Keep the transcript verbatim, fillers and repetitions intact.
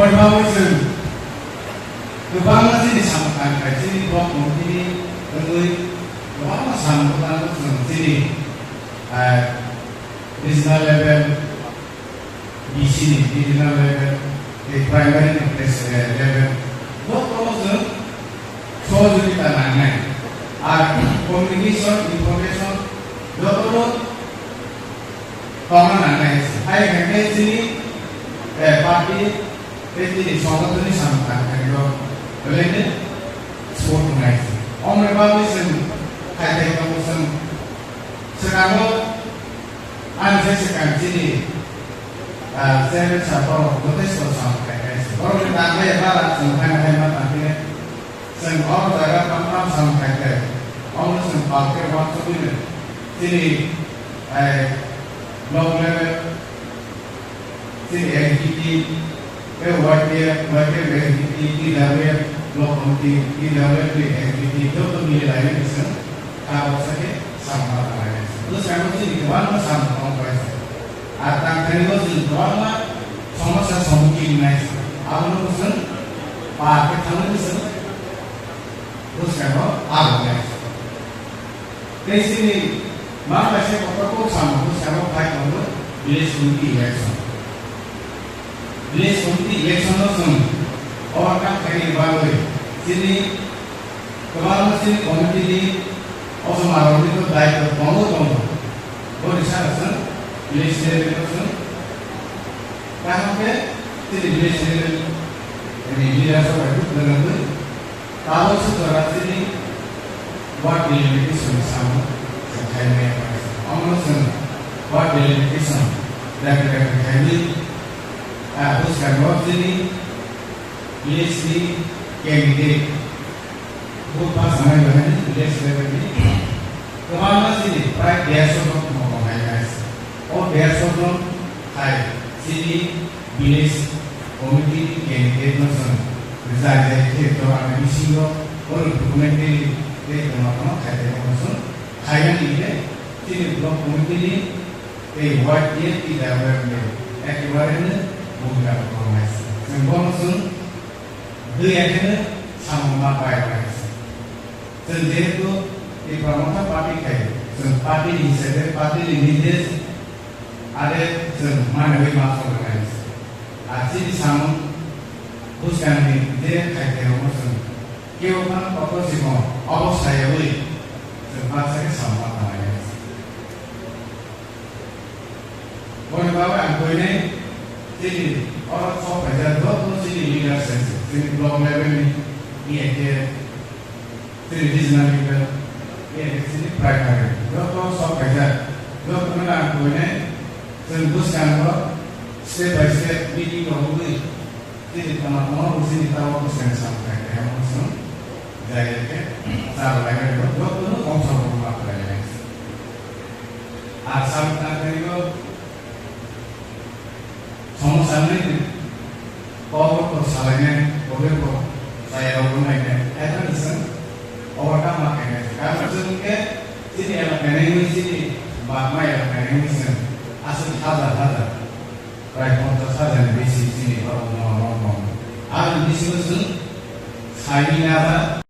Kwbangma chwng, kwbangma chini samung tang khai chini block committee ni wngwi kwbangma samung tang chwng chini, eh, regional level, B C ni regional level, tei primary ni pres-, eh, level, jotono chwng sohojogita nangnai. Ar communication, information, jotono tongna nangnai. Hai khe chini, eh, party tei chini songothonni samung tangkhairok belai no support wngnai. Omoni bagwi chwng khai khai tongo chwng swkango. Ani se swkang chini, ah, chairman sir borok jotesto samung khai khai se. Borokni tangmaya bara chwng haino haino tangkhe chwng o jaga tangtham samung khai khai. Omono chwng palke uansugwino chini, eh, block level, chini executive, tei Y T F, Y T F executive, T W F block committee, T W F ni executive, joto mili laiwi chwng kha baksa khe samung ma tanglai. Bwskango chini kwbangma samung tong bai. Ar tangthani o chwng kwbangma somosya somukhin wngnai. Abono chwng par khe thangwi chwng bwskango abo wngnai. Tei chini ma kaisa kotor kok samung bwskango phai tongo village committee election. Village committee election no chwng overcome khaini bagwi chini kwbangma chini committee ni osomarokni to daitw tongo tongo. Boni saka chwng village level no chwng kaham khe chini village level ni leaders rok bai kwrwngwi tabuk se jora chini ward delimitation ni samung chwng khaimaya. Omono chwng ward delimitation dakti dakti khaiwi, ah, bwskango chini village ni candidate vote pass wngnai bai village level ni kwbangma chini prai dersho jon tongmani hai. O dersho jon hai chini village committee ni candidate no chwng rijai jai khe jora ni bisingo o documentary tei tongma tongma khai tongma chwng khainani khe chini block committee ni tei ward ni T W F ni ekebareno bumika kwbangma se. Chwng bono chwng dui akheno samung ma pai bai se. Chwng jehetu Tipra Motha party khai, chwng party ni hisabe party ni nirdesh ade chwng manwi ma choli nai se. Ar chini samung bwskangni je khai khe omo chwng kebo phano kotor sikon obo sayawi chwng baksa khe samung ma tanglai nai se. Boni bagwi ang koinai chini oro sok phaijak joto chini leaders hai se, chini block level ni, E I K, chini regional level, E I K, chini primary, joto sok phaijak, joto no ang koinai chwng bwskango step by step meeting rogwi chini tama tama bo chini tama bo chwng samung khai khai omo chwng jai khe chalo lai joto no kongsa bo ma khlai lai. Asam tangkhaio somosa nini kokborok salainai, kobe bo chayarok wngnainai, haikhe chwng overcome ma khainai. Karon chwng khe chini elaka nangwi, chini bagma elaka nangwi chwng aswk hajar hajar, prai ponchash hajar ni besi chini borok no, no, no. Aboni bisingo chwng saimani ada